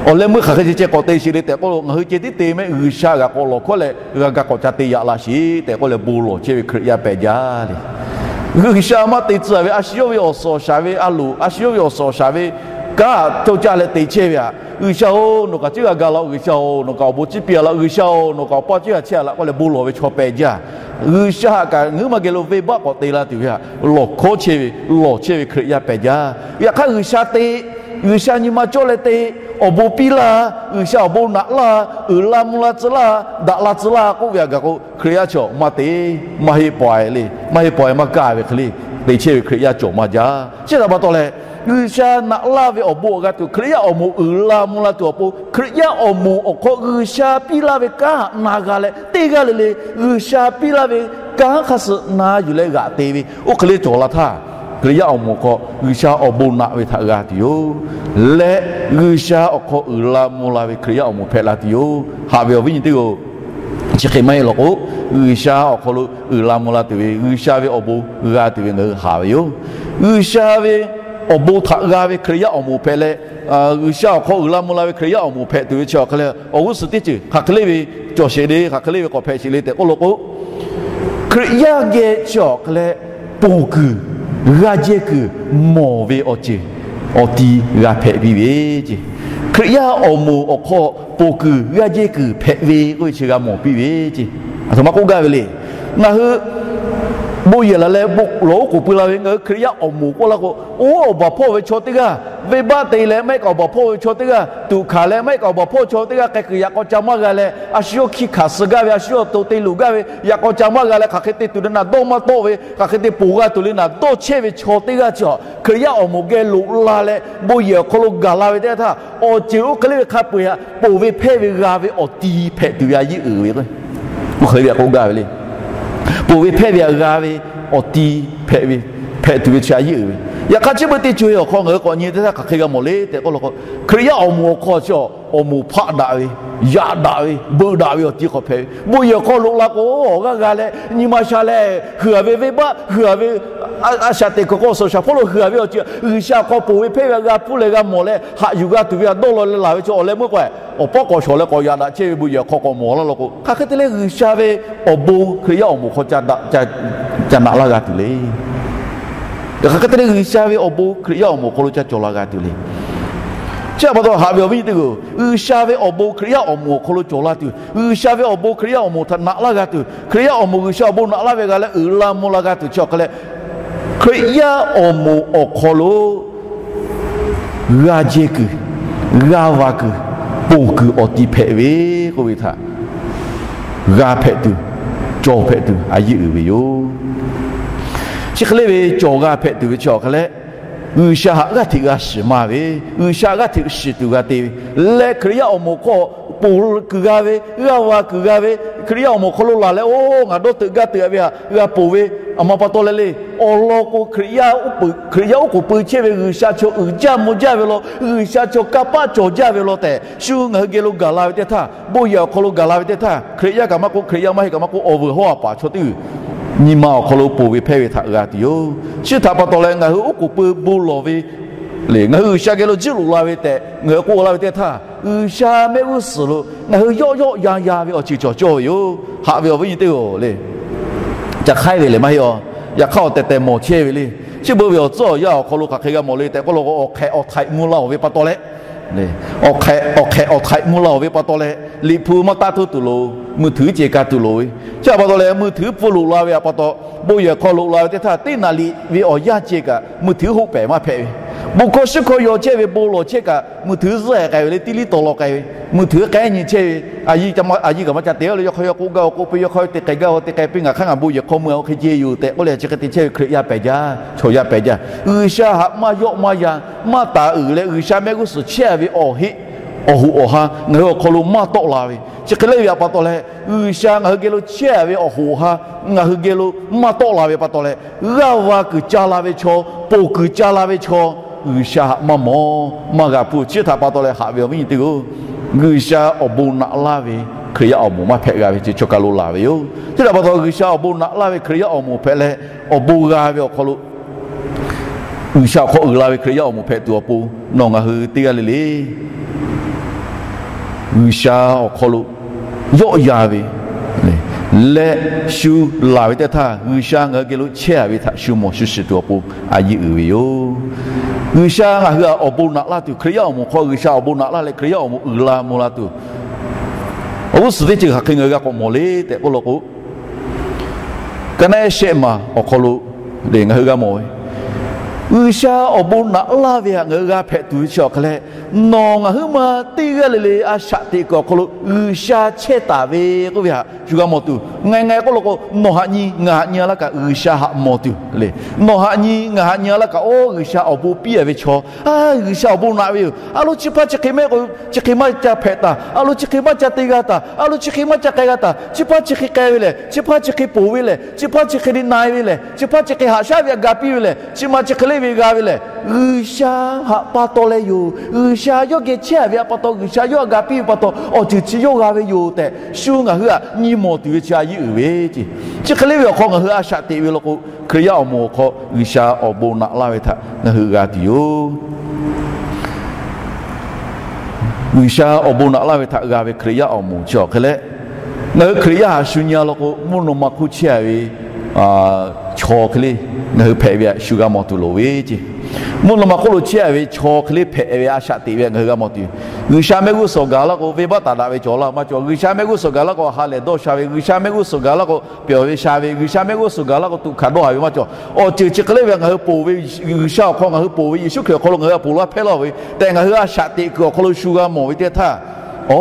awˬ leh meuˇ hk'aˬ hk'e ceh ceh k'awꞈ te sheˍ le tehꞈ k'oˆ lo, ngaˬ hui ceh tiˉ te mehˆ, G'uiˬsha g'a k'awꞈ lawˬ hkawˇ leh g'a ga k'awꞈ ca te yaꞈ la sheˍ tehꞈ k'oˆ leh bon lawˬ chehˇ ve Hkriꞈ yaˇ pehꞈ jaˇ le. G'uiˬsha maˇ te tcuh ve, a shu yawˇ ve awˬ suhˍ awˬ shaˍ ve a loˍ, a shu yawˇ ve awˬ suhˍ awˬ shaˍ ve kanˉ htaꞈ cawˇ caˇ leh te chehˇ ve htaꞈ, G'uiˬsha-oˬ, nawˬ kaꞈ ciˉ g'a ga laˇ-oˆ, G'uiˬsha-oˬ, nawˬ kaꞈ awˬ bon ciˉ piˇ-a laˇ, G'uiˬsha-oˬ, nawˬ kaꞈ awˬ paˇ ciˉ g'a chehˇ-a laˇ k'oˆ leh bon lawˬ ve chaw pehꞈ jaˇ. G'uiˬsha htaꞈ kaꞈ ngaˬ hui maˇ geh lo venˇbaˆ k'awꞈ te la tuˬ ve htaꞈ lawˬ hkawˇ chehˇ ve, lawˬ chehˇ ve Hkriꞈ yaˇ pehꞈ jaˇ. Yaꞈ hk'aˇ G'uiˬsha te, G'uiˬsha nyi ma cawˇ leh te, awˬ bon piˇ laˇ, G'uiˬsha awˬ bon naꞈ laˇ, uiˍ la mvuh la tcuh laˇ, daꞈ la tcuh laˇ k'oˆ ve htaꞈ gaˬ k'o, Hkriꞈ yaˇ chi maˇ te, maˇ heˆ pawˍ-e le, maˇ heˆ pawˍ-e maˇ kaˇ ve hk'e le, te chehˇ ve Hkriꞈ yaˇ cawˬ maˇ jaˇ. Chi htaꞈ pa taw leh, G'uiˬsha naꞈ laˇ ve awˬ bon htaꞈ g'a tuˬ, Hkriꞈ yaˇ awˬ moˍ uiˍ la mvuh la tuˬ awˬ pon, Hkriꞈ yaˇ awˬ moˍ awˬ hk'aw G'uiˬsha piˇ laˇ ve kanˉ htaꞈ na g'a leh teˇ g'aˇ le le, G'uiˬsha piˇ laˇ ve kanˉ hk'aˇ suh na yuˬ leh g'aꞈ te ve oˇ hk'e le cawˬ la htaˇ, Hkriꞈ yaˇ awˬ moˍ awˬ hk'aw G'uiˬsha awˬ bon naꞈ ve htaꞈ g'a tuˬ yoˬ. Leh G'uiˬsha awˬ hk'aw uiˍ la mvuh la ve Hkriꞈ yaˇ awˬ moˍ hpehꞈ la tuˬ yoˬ. Haꞈ ve awˬ viˉ nyi teˇ-oˬ, chi hk'e maˇ heˆ law k'o, G'uiˬsha awˬ hk'aw lo uiˍ la mvuh la tuˬ ve, G'uiˬsha ve awˬ bon g'a tuˬ ve ngaˬ hui haꞈ ve yoˬ. G'uiˬsha ve awˬ bon htaꞈ g'a ve Hkriꞈ yaˇ awˬ moˍ hpehꞈ leh, G'uiˬsha awˬ hk'aw uiˍ la mvuh la ve Hkriꞈ yaˇ awˬ moˍ hpehꞈ tuˬ ve chi awˬ hk'e leh awˬ g'uˇ suhˍ teˇ ceuˬ hk'aˬ hk'e le ve cawˬ sheˍ le, hk'aˬ hk'e le ve k'awꞈ hpehꞈ sheˍ le tehꞈ k'oˆ law k'o, Hkriꞈ yaˇ geh chi awˬ hk'e leh ponˬ kuiˬ, g'aˇ jehˇ kuiˬ mawˬ ve awˬ ceuˬ awˬ ti g'a hpehꞈ piˇ ve ce. Hkriꞈ yaˇ awˬ moˍ awˬ hk'aw ponˬ kuiˬ g'aˇ jehˇ kuiˬ hpehꞈ ve k'oˆ ve chi g'a mawˬ piˇ ve ce. Aˬ htoꞈ ma k'oˆ gaˇ ve le. Ngaˬ hui bon yehˬ laˬ leh bon lawˬ oˉ k'oˍ pui la ve ngaˬ hui Hkriꞈ yaˇ awˬ moˍ k'oˆ laˇ k'o, oˇ awˬ baˬ hpawˇ ve chaw teˇ g'aˇ, venˇbaˆ te leh maˇ heˆ k'o awˬ baˬ hpawˇ ve chaw teˇ g'aˇ, tuꞈ hkanˍ leh maˇ heˆ k'o awˬ baˬ hpawˇ chaw teˇ g'aˇ k'ai kuiˬ yaꞈ k'aw ca maˇ g'a leh, a shu yawˇ hkiˇ hkanˍ suh gaˇ ve, a shu yawˇ to te loˬ gaˇ ve yaꞈ k'aw ca maˇ g'a leh, hk'aˬ hk'e te tuˬ le naˍ dawˇ maˇ tawˆ ve, hk'aˬ hk'e te ponˬ g'a tuˬ le naˍ dawˇ chehˇ ve chaw teˇ g'aˇ chi a, Hkriꞈ yaˇ awˬ moˍ geh loꞈ la leh bon yehˬ awˬ hk'aw lo gaˬ la ve teˇ g'aˇ htaˇ, awˬ ceuˬ oˇ hk'e le ve hk'a peu-eˬ htaꞈ ponˬ ve hpehˇ ve g'a ve awˬ ti hpehꞈ tuˬ ve a yeˇ uiˍ ve k'o, oˇ hk'e le ve k'oˆ gaˇ ve le. Ponˬ ve hpehˇ ve htaꞈ g'a ve awˬ ti hpehꞈ ve, hpehꞈ tuˬ ve chi a yeˇ uiˍ ve. Yaꞈ hk'aˇ chi beuꞈ teˇ co-e awˬ hk'aw ngaˬ hui k'awꞈ nyi teˇ htaˇ hk'aˬ hk'e g'a mawˬ le tehꞈ k'oˆ law k'o, Hkriꞈ yaˇ awˬ moˍ awˬ hk'aw chi awˬ moˍ hpaˆ daꞈ ve, yaꞈ daꞈ ve, beuꞈ daꞈ ve awˬ ti hk'awꞈ hpehꞈ ve. Bon yehˬ awˬ hk'aw loꞈ la k'o, awˬ g'aˇ g'a leh nyi ma sha leh, huiˍ ve venˇbaˆ, huiˍ ve a shaꞈ teꞈ kuiˬ k'o, suhˍ shaˍ hpawˇ lo huiˍ ve awˬ ceuˬ G'uiˬsha awˬ hk'aw ponˬ ve hpehˇ ve htaꞈ g'a hpuˇ leh g'a mawˬ leh haꞈ yuˬ g'a tuˬ ve htaꞈ dawˇ law leh laˬ ve chi awˬ leh meuˇ k'o, awˬ pawˆ k'awꞈ shawˍ leh k'awꞈ yaꞈ daꞈ chehˇ ve bon yehˬ awˬ hk'aw k'awꞈ mawˬ laˇ law k'o, hk'aˬ hk'e te leh G'uiˬsha ve awˬ bon Hkriꞈ yaˇ awˬ moˍ hk'aw ca naꞈ laˇ g'a tuˬ le. Hk'aˬ hk'e te leh G'uiˬsha ve awˬ bon Hkriꞈ yaˇ awˬ moˍ awˬ hk'aw lo ca cawˬ la g'a tuˬ le. Chi htaꞈ pa taw haꞈ ve awˬ viˉ nyi teˇ g'aˇ, G'uiˬsha ve awˬ bon Hkriꞈ yaˇ awˬ moˍ awˬ hk'aw lo cawˬ la tuˬ, G'uiˬsha ve awˬ bon Hkriꞈ yaˇ awˬ moˍ htaꞈ naꞈ laˇ g'a tuˬ, Hkriꞈ yaˇ awˬ moˍ G'uiˬsha awˬ bon naꞈ laˇ ve g'a leh uiˍ la mvuh la g'a tuˬ chi awˬ hk'e leh, Hkriꞈ yaˇ awˬ moˍ awˬ hk'aw lo g'aˇ jehˇ kuiˬ, g'aˇ va kuiˬ, ponˬ kuiˬ awˬ ti hpehꞈ ve k'oˆ ve htaꞈ g'a hpehꞈ tuˬ, cawˬ hpehꞈ tuˬ a yeˇ uiˍ ve yoˬ. Chi hk'e le ve cawˬ g'a hpehꞈ tuˬ ve chi awˬ hk'e leh, G'uiˬsha htaꞈ g'aˇ hteꞈ g'a shiˍ maˇ ve, G'uiˬsha g'aˇ hteꞈ shiˍ tuˬ g'a te ve leh, Hkriꞈ yaˇ awˬ moˍ hk'aw ponˬ kuiˬ g'a ve, g'aˇ va kuiˬ g'a ve, Hkriꞈ yaˇ awˬ moˍ hk'aw lo laˬ leh, oˇ ngaˬ dawˇ teuꞈ gaˇ teuꞈ ve htaꞈ g'a ponˬ ve, aˬ ma pa taw leh le. Awˬ lawn k'o, Hkriꞈ yaˇ oˉ k'oˍ pui chehˇ ve G'uiˬsha chaw uiˍ jaˇ mvuh jaˇ ve law, G'uiˬsha chaw kanˇ paˆ cawˬ jaˇ ve law tehꞈ shu ngaˬ hui geh lo gaˬ la ve teˇ htaˇ, bon yehˬ awˬ hk'aw lo gaˬ la ve teˇ htaˇ, Hkriꞈ yaˇ kaꞈ maˇ k'oˆ, Hkriꞈ yaˇ maˇ heˆ kaꞈ maˇ k'oˆ, awˬ vuiˬ hawˉ a paˍ chaw teˇ g'uiˬ nyi ma awˬ hk'aw lo ponˬ ve hpehˇ ve htaꞈ g'a tuˬ yoˬ. Chi htaꞈ pa taw leh ngaˬ hui oˉ k'oˍ pui bon lawˬ ve le, ngaˬ hui G'uiˬsha geh lo jiˇ loꞈ la ve tehꞈ ngaˬ hui k'oˆ laˇ ve teˇ htaˇ, G'uiˬsha mehˆ g'uˇ suhˍ lo ngaˬ hui yawˆ yawˆ yan yan ve awˬ ceuˬ cawˬ cawˇ ve yoˬ. Haꞈ ve awˬ viˉ nyi teˇ g'aˇ le, ca hk'aiˉ ve lehˬ maˇ heˆ a. Yaꞈ hk'aˇ awˬ tehˬ tehˬ mawˬ chehˇ ve le. Chi beuꞈ ve awˬ tcuhˉ awˬ yanˇ awˬ hk'aw lo hk'aˬ hk'e g'a mawˬ le tehꞈ k'oˆ law k'o, awˬ hk'ehꞈ awˬ htaiꞈ mvuh la-oˬ ve pa taw leh, awˬ hk'ehꞈ awˬ htaiꞈ mvuh la-oˬ ve pa taw leh, liꞈ hpu maˇ taˇ htuˇ tuˬ loˍ, mui htuiˉ ceh ka tuˬ loˍ ve. Chi htaꞈ pa taw leh, mui htuiˉ hpfuhˇ loꞈ la ve htaꞈ pa taw, bon yehˬ hk'aw loꞈ la ve teˇ htaˇ, teˇ naˍ liꞈ ve awˬ yanˇ ceh kaꞈ mui htuiˉ hoˆ pehˍ maˇ hpehꞈ ve. Bon hkawˇ shiˉ hkawˇ yaw chehˇ ve, bon lawˬ chehˇ kaꞈ, mui htuiˉ zuhˆ k'ai ve le, tiˇ liˇ tawˍ lawˬ k'ai ve, mui htuiˉ k'ai nyi chehˇ ve, a yiˇ kaꞈ maˇ ca te le, yawˇ hk'aw yaw k'oˆ gaˇ-oˬ k'oˆ piˇ, yawˇ hk'aw te k'ai gaˇ-oˬ te k'ai piˇ, ngaˬ hk'aˇ ngaˬ bon yehˬ hk'aw mui-a oˇ hk'e ce yoˬ tehꞈ k'oˆ leh, chi hk'e te chehˇ ve Hkriꞈ yaˇ pehˬ jaˇ, chaw yaˇ pehˬ jaˇ. G'uiˬsha htaꞈ maˇ yawˆ maˇ yan, maˇ taˍ uiˍ leh, G'uiˬsha mehˆ g'uˇ suhˍ chehˇ ve awˬ heˆ, awˬ hoꞈ awˬ ha ngaˬ hui awˬ hk'aw lo maˇ tawˆ la ve, chi hk'e le ve pa taw leh, G'uiˬsha ngaˬ hui geh lo chehˇ ve awˬ hoꞈ awˬ ha ngaˬ hui geh lo maˇ tawˆ la ve pa taw leh, g'aˇ va kuiˬ ca la ve chaw, ponˬ kuiˬ ca la ve chaw, G'uiˬsha htaꞈ maˇ mawˬ maˇ g'a hpuˇ. Chi htaꞈ pa taw leh haꞈ ve awˬ viˉ nyi teˇ g'aˇ-oˬ, G'uiˬsha awˬ bon naꞈ laˇ ve Hkriꞈ yaˇ awˬ moˍ maˇ hpehꞈ g'a ve chi chaw kaˬ lo laˬ ve yoˬ. Chi htaꞈ pa taw G'uiˬsha awˬ bon naꞈ laˇ ve Hkriꞈ yaˇ awˬ moˍ hpehꞈ leh, awˬ bon g'a ve awˬ hk'aw lo G'uiˬsha awˬ hk'aw uiˍ la ve Hkriꞈ yaˇ awˬ moˍ hpehꞈ tuˬ awˬ pon, nawˬ ngaˬ hui teˇ g'aˇ le le G'uiˬsha awˬ hk'aw lo yawˆ yan ve leh shu laˬ ve teˇ htaˇ, G'uiˬsha ngaˬ hui geh lo chehˇ-a ve htaꞈ shu mawˬ shu shiˍ tuˬ awˬ pon a yiˇ uiˍ ve yoˬ. G'uiˬsha ngaˬ hui htaꞈ awˬ bon naꞈ laˇ tuˬ, Hkriꞈ yaˇ awˬ moˍ hk'aw G'uiˬsha awˬ bon naꞈ laˇ leh Hkriꞈ yaˇ awˬ moˍ uiˍ la mvuh la tuˬ, awˬ g'uˇ suhˍ teˇ ceuˬ hk'aˬ hk'e ngaˬ hui g'a k'awꞈ mawˬ le tehꞈ k'oˆ law k'o, ka naˆ ehˉ shehˆ maˬ awˬ hk'aw lo ngaˬ hui g'a mawˬ ve, G'uiˬsha awˬ bon naꞈ laˇ ve htaꞈ ngaˬ hui g'a hpehꞈ tuˬ ve chi awˬ hk'a leh, nawˬ ngaˬ huiˉ ma teˇ g'aˇ le le a shaꞈ teꞈ kuiˬ awˬ hk'aw lo G'uiˬsha chehˇ taˍ ve k'oˆ ve htaꞈ shu g'a mawˬ tuˬ. Ngaˬ ngaˬ k'oˆ law k'o, nawˬ htaꞈ nyi ngaˬ htaꞈ nyi-a laˇ kaꞈ G'uiˬsha htaꞈ mawˬ tuˬ le. Nawˬ htaꞈ nyi ngaˬ htaꞈ nyi-a laˇ kaꞈ, oˇ G'uiˬsha awˬ bon piˇ-a ve chaw, a, G'uiˬsha awˬ bon naꞈ ve yoˬ. A lo chi hpaˇ chi hk'e mehˆ k'o, chi hk'e maˇ ca hpehꞈ taˍ, a lo chi hk'e maˇ ca te g'a taˍ, a lo chi hk'e maˇ ca k'ai g'a taˍ, chi hpaˇ chi hk'e k'ai ve lehˬ, chi hpaˇ chi hk'e ponˬ ve lehˬ, chi hpaˇ chi hk'e te na-e ve lehˬ, chi hpaˇ chi hk'e haꞈ shaˉ ve htaꞈ ga piˇ ve lehˬ, chi ma chi hk'e le ve g'a ve lehˬ, G'uiˬsha htaꞈ pa taw leh yoˬ. G'uiˬsha yawˇ geh chehˇ-a ve htaꞈ pa taw, G'uiˬsha yawˇ htaꞈ ga piˇ ve pa taw, awˬ ceuˬ chi yawˇ g'a ve yoˬ tehꞈ shu ngaˬ hui htaꞈ nyi mawˬ tuˬ ve chi a yiˇ uiˍ ve ce. Chi hk'e le ve awˬ hk'aw ngaˬ hui a shaꞈ teꞈ ve law k'o, Hkriꞈ yaˇ awˬ moˍ awˬ hk'aw G'uiˬsha awˬ bon naꞈ laˇ ve htaꞈ ngaˬ hui g'a tuˬ yoˬ. G'uiˬsha awˬ bon naꞈ laˇ ve htaꞈ g'a ve Hkriꞈ yaˇ awˬ moˍ chi awˬ hk'e leh, ngaˬ hui Hkriꞈ yaˇ htaꞈ shu nyi-a law k'o, mvuhˇ naw ma hk'oˆ chehˇ-a ve chaw hk'e le ngaˬ hui hpehꞈ ve htaꞈ shu g'a mawˬ tuˬ loˍ ve ce. Mvuhˇ naw ma hk'oˆ lo chehˇ-a ve chaw hk'e le hpehꞈ ve a shaꞈ teꞈ ve htaꞈ ngaˬ hui g'a mawˬ tuˬ yoˬ. G'uiˬsha mehˆ g'uˇ suhˍ gaˬ laˇ k'o, venˇbaˆ taˍ daꞈ ve cawˬ laˇ maˇ cawˬ. G'uiˬsha mehˆ g'uˇ suhˍ gaˬ laˇ k'o, ha lehˬ dawˇ sha ve. G'uiˬsha mehˆ g'uˇ suhˍ gaˬ laˇ k'o, pyawˬ ve sha ve. G'uiˬsha mehˆ g'uˇ suhˍ gaˬ laˇ k'o, tuꞈ hkanˍ dawˇ haˍ ve maˇ cawˬ. Awˬ ceuˬ chi hk'e le ve ngaˬ hui ponˬ ve, G'uiˬsha awˬ hk'aw ngaˬ hui ponˬ ve, Yeˍsuˆ Hkriꞈ awˬ hk'aw lo ngaˬ hui htaꞈ ponˬ laˇ hpehˇ laˇ ve tehꞈ ngaˬ hui a shaꞈ teꞈ kuiˬ awˬ hk'aw lo shu g'a mawˬ ve teˇ htaˇ, aˬ,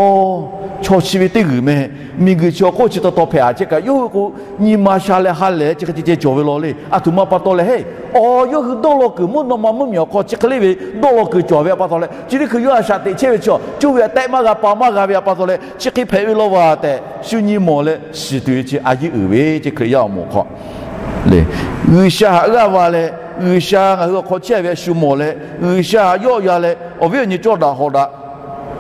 chaw chi ve teˇ g'uiˬ meh, miˬguiˬ chi awˬ hk'oˆ chi taw taw hpehꞈ-a chehˇ kaꞈ, yawˇ hui k'o nyi ma sha leh ha lehˬ chi hk'e ceh ceh cawˬ ve law le. Aˬ htoꞈ ma pa taw leh heˆ, aˬ, yawˇ hui dawˇ law kuiˬ mvuhˇ naw ma mvuhˇmiˬ awˬ hk'aw chi hk'e le ve dawˇ law kuiˬ cawˬ ve htaꞈ pa taw leh, chi teˇ hkui yawˇ a shaꞈ teꞈ chehˇ ve chi awˬ coˇ ve htaꞈ tehˆ maˇ g'a pa maˇ g'a ve htaꞈ pa taw leh, chi hk'e hpehꞈ ve law va tehꞈ shu nyi mawˬ leh shiˍ tuˬ ve chi a yiˇ uiˍ ve ce. Hkriꞈ yaˇ awˬ moˍ awˬ hk'aw le, G'uiˬsha htaꞈ g'aˇ va leh, G'uiˬsha ngaˬ hui awˬ hk'aw chehˇ ve htaꞈ shu mawˬ leh, G'uiˬsha htaꞈ yawˆ yan leh, awˬ viˉ awˬ nyi cawˇ daꞈ hawˍ daꞈ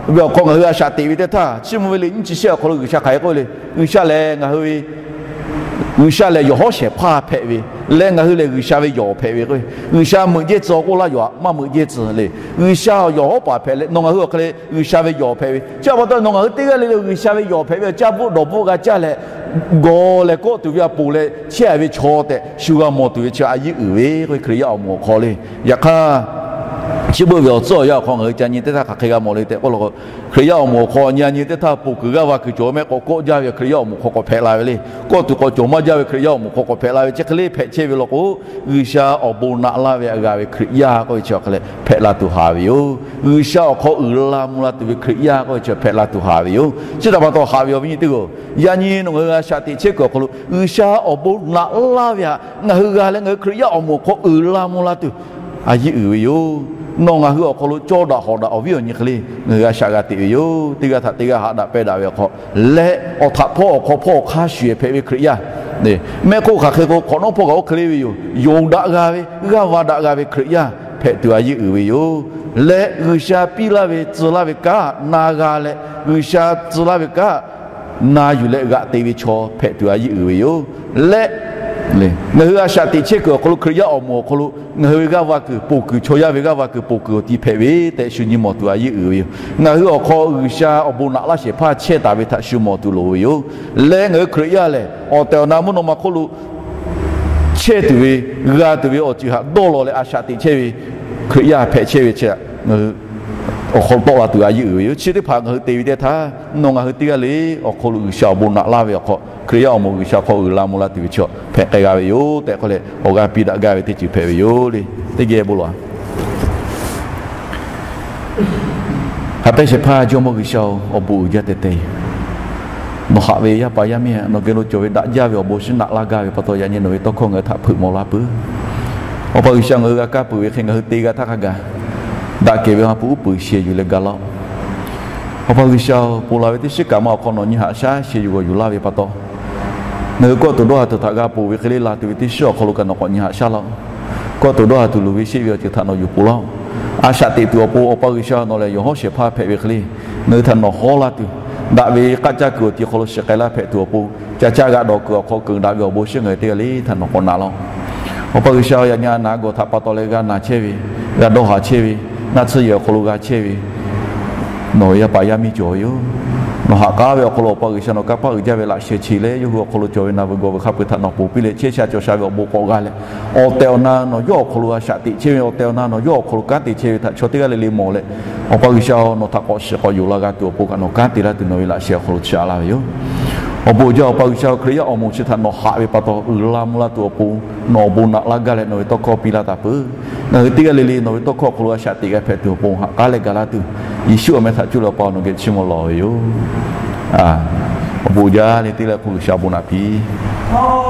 ve awˬ hk'aw ngaˬ hui a shaꞈ teꞈ ve teˇ htaˇ, Chiˇ mvuh ve liꞈ nyiˇ chi shehˆ awˬ hk'aw lo G'uiˬsha hk'aˬ hk'e k'oˆ ve le. G'uiˬsha lehˬ ngaˬ hui ve G'uiˬsha lehˬ yawˬ hawˉ shehˍ hpaˇ hpehꞈ ve leh, ngaˬ hui lehˬ G'uiˬsha ve yawˬ hpehꞈ ve k'o, G'uiˬsha meuꞈ jehˇ tcuh k'oˆ laˇ, yawˬ htaꞈ maˇ meuꞈ jehˇ tcuh le. G'uiˬsha yawˬ hawˉ paˍ hpehꞈ leh nawˬ ngaˬ hui awˬ hk'e le G'uiˬsha ve yawˬ hpehꞈ ve chi pa taw, nawˬ ngaˬ hui teˇ g'aˇ le le G'uiˬsha ve yawˬ hpehꞈ ve awˬ caˇ bvuhˆ dawˬ bvuhˆ g'a caˇ leh, gawˬ lehˬ kawˆ tuˬ ve htaꞈ ponˬ leh chehˇ-a ve chaw tehꞈ shu g'a mawˬ tuˬ ve chi a yiˇ uiˍ ve k'o, Hkriꞈ yaˇ awˬ moˍ awˬ hk'aw le. Yaꞈ hk'aˇ, chi beuꞈ ve awˬ tcuhˉ awˬ yanˇ awˬ hk'aw ngaˬ hui ca nyi teˇ htaˇ hk'aˬ hk'e g'a mawˬ le tehꞈ k'oˆ law k'o, Hkriꞈ yaˇ awˬ moˍ awˬ hk'aw nyi a nyi teˇ htaˇ ponˬ kuiˬ g'aˇ va kuiˬ cawˬ mehˆ k'awꞈ kawˆ jaˇ ve Hkriꞈ yaˇ awˬ moˍ hk'aw k'awꞈ hpehꞈ la ve le. Kawˆ tuˬ k'awꞈ cawˬ maˇ jaˇ ve Hkriꞈ yaˇ awˬ moˍ hk'aw k'awꞈ hpehꞈ la ve chi hk'e le hpehꞈ chehˇ ve law k'o, G'uiˬsha awˬ bon naꞈ laˇ ve htaꞈ g'a ve Hkriꞈ yaˇ k'oˆ ve chi awˬ hk'e leh hpehꞈ la tuˬ haˍ ve yoˬ. G'uiˬsha awˬ hk'aw uiˍ la mvuh la tuˬ ve Hkriꞈ yaˇ k'oˆ ve chi hpehꞈ la tuˬ haˍ ve yoˬ. Chi htaꞈ pa taw haꞈ ve awˬ viˉ nyi teˇ hpaˍ-oˬ, yaꞈ nyi nawˬ ngaˬ hui a shaꞈ teꞈ chehˇ kuiˬ awˬ hk'aw lo G'uiˬsha awˬ bon naꞈ laˇ ve htaꞈ ngaˬ hui g'a leh ngaˬ hui Hkriꞈ yaˇ awˬ moˍ awˬ hk'aw uiˍ la mvuh la tuˬ a yiˇ uiˍ ve yoˬ. Nawˬ ngaˬ hui awˬ hk'aw lo cawˇ daꞈ hawˍ daꞈ awˬ viˉ awˬ nyi hk'e le ngaˬ hui a shaꞈ g'a teꞈ ve yoˬ. Teˇ g'aˇ htaꞈ teˇ g'aˇ haꞈ daꞈ pehnˇ daꞈ ve awˬ hk'aw leh, awˬ htaꞈ hpawˇ awˬ hk'aw hpawˇ awˬ hk'aˇ shuˍ-ehˍ hpehꞈ ve Hkriꞈ yaˇ, mehˆ hk'oˆ hk'aˬ hk'e k'o hk'awꞈ nawˉ hpawˇ kaꞈ oˇ hk'e le ve yoˬ. Yonˍ daꞈ g'a ve, g'aˇ va daꞈ g'a ve Hkriꞈ yaˇ hpehꞈ tuˬ a yiˇ uiˍ ve yoˬ. Leh G'uiˬsha piˇ laˇ ve tcuh laˇ ve kanˉ na g'a leh, G'uiˬsha tcuh laˇ ve kanˉ na yuˬ leh g'aꞈ te ve chaw hpehꞈ tuˬ a yiˇ uiˍ ve yoˬ. Leh ngaˬ hui a shaꞈ teꞈ chehˇ kuiˬ awˬ hk'aw lo Hkriꞈ yaˇ awˬ moˍ awˬ hk'aw lo ngaˬ hui ve g'aˇ va kuiˬ ponˬ kuiˬ, chaw yaˇ ve g'aˇ va kuiˬ ponˬ kuiˬ awˬ ti hpehꞈ ve tehꞈ shu nyi mawˬ tuˬ a yiˇ uiˍ ve yoˬ. Ngaˬ hui awˬ hk'aw G'uiˬsha awˬ bon naꞈ laˇ shehˍ hpaˇ chehˇ taˍ ve htaꞈ shu mawˬ tuˬ loˍ ve yoˬ. Leh ngaˬ hui Hkriꞈ yaˇ lehˬ, awˬ tehˬ awˬ na mvuhˇ naw ma hk'oˆ lo chehˇ tuˬ ve, g'a tuˬ ve awˬ ceuˬ htaꞈ dawˇ law leh a shaꞈ teꞈ chehˇ ve Hkriꞈ yaˇ hpehꞈ chehˇ ve chi ngaˬ hui awˬ hk'aw tawˆ la tuˬ a yiˇ uiˍ ve yoˬ. Chi teˇ hpaˍ ngaˬ hui te ve teˇ htaˇ, nawˬ ngaˬ hui teˇ g'aˇ le awˬ hk'aw lo G'uiˬsha awˬ bon naꞈ laˇ ve awˬ hk'aw, Hkriꞈ yaˇ awˬ moˍ G'uiˬsha hk'aw uiˍ la mvuh la tuˬ ve chi hpehꞈ k'ai g'a ve yoˬ tehꞈ k'oˆ leh, awˬ g'aˇ piˇ daꞈ gaˇ ve teˇ ceuˬ hpehꞈ ve yoˬ le. Teˇ geh bon lawˬ-a. Haꞈ pehnˇ shehˍ hpaˇ Jawˇmawˇ G'uiˬsha-oˬ, awˬ bon uiˍ jaˇ teh teh yoˬ. Nawˬ haꞈ ve yaˇ paˍ yaˇ miˇ, nawˬ geh lo cawˬ ve daꞈ jaˇ ve awˬ bon shiˉ naꞈ laˇ gaˇ ve pa taw, yaꞈ nyi nawˬ ve tawˇ hkawˇ ngaˬ hui htaꞈ hpeuꞈ mawˬ la peuˬ. Awˬ pa G'uiˬsha, ngaˬ hui g'a kaˇ peuˬ ve hk'e ngaˬ hui te g'a htaˇ hk'a gaˬ, daꞈ kehˬ ve Awˬ ha hpu uˉ peunˍ sheh yuˬ leh ga laˇ-oˆ. Awˬ pa G'uiˬsha-oˬ, ponˬ laˬ ve teˇ shiˉ kaꞈ ma awˬ hk'aw nawˬ nyi haꞈ shaˉ sheh yuˬ g'awˬ yuˬ laˇ ve pa taw, ngaˬ hui kawˆ tuˬ dawˇ ha tuˬ htaꞈ g'a ponˬ ve hk'e le, laˬ tuˬ ve teˇ shiˉ awˬ hk'aw lo kaꞈ nawˬ k'awꞈ nyi haꞈ shaˉ laˇ-oˆ. Kawˆ tuˬ dawˇ ha tuˬ luˬ ve sheˆ ve awˬ ceuˬ htaꞈ nawˬ yuˬ ponˬ laˇ-oˆ. A shaꞈ teꞈ tuˬ awˬ pon Awˬ pa G'uiˬsha nawˬ lehˬ yawˬ hawˉ shehˍ hpaˇ hpehꞈ ve hk'e le, ngaˬ hui htaꞈ nawˬ hawˉ laˇ tuˬ, daꞈ ve k'aˆ caˇ kuiˬ awˬ ti hk'aw lo shiˍ k'ai laˇ hpehꞈ tuˬ awˬ pon, ca caˇ g'a dawˬ kuiˬ awˬ hk'aw keunˍ daꞈ ve awˬ bon shiˉ ngaˬ hui teˇ g'aˇ le htaꞈ nawˬ k'awꞈ naꞈ laˇ-oˆ. Awˬ pa G'uiˬsha, yaꞈ nyi a naˍ gawˬ htaꞈ pa taw leh g'a naˬ chehˇ ve, g'a dawˇ haˍ chehˇ ve, naˆ tsuhˇ yehˬ awˬ hk'aw lo g'a chehˇ ve nawˬ ve yaˇ paˍ yaˇ miˇ cawˬ ve yoˬ. Nawˬ haꞈ k'aˉ ve awˬ hk'aw lo Awˬ pa G'uiˬsha nawˬ kanˇ paˆ uiˍ jaˇ ve laꞈ sheh chi leh yawˇ hui awˬ hk'aw lo cawˬ ve naˬ veuˬ gawˬ veuˬ hk'a peu-eˬ htaꞈ nawˬ ponˬ piˇ leh chehˇ sha cawˬ sha ve awˬ bon k'awꞈ g'a leh, awˬ tehˬ awˬ na nawˬ yawˇ awˬ hk'aw lo g'a shaꞈ teꞈ chehˇ ve, awˬ tehˬ awˬ na nawˬ yawˇ awˬ hk'aw lo kanˉ te chehˇ ve htaꞈ chaw teˇ g'aˇ le le mawˬ leh, Awˬ pa G'uiˬsha nawˬ htaꞈ k'awꞈ shiˍ k'awꞈ yonˍ la g'a tuˬ awˬ pon kaꞈ nawˬ kanˉ te laˇ tuˬ nawˬ ve laꞈ sheh awˬ hk'aw lo chi a laˇ ve yoˬ. Awˬ bon uiˍ jaˇ Awˬ pa G'uiˬsha, Hkriꞈ yaˇ awˬ moˍ chi htaꞈ nawˬ haꞈ ve pa taw uiˍ la mvuh la tuˬ awˬ pon, nawˬ awˬ bon naꞈ laˇ gaˇ leh nawˬ ve tawˇ hkawˇ piˇ laˇ taˍ peuˬ. Ngaˬ hui teˇ g'aˇ le le nawˬ ve tawˇ hkawˇ awˬ hk'aw lo g'a shaꞈ teꞈ g'a hpehꞈ tuˬ awˬ pon haꞈ k'aˉ leh ga laˇ tuˬ, Yeˍsuˆ awˬ meh htaꞈ cuˇ leh Awˬ pa nawˬ geh chiˇ mvuh lawˬ ve yoˬ. Awˬ bon uiˍ jaˇ le teˇ g'aˇ le k'o G'uiˬsha awˬ bon naꞈ piˇ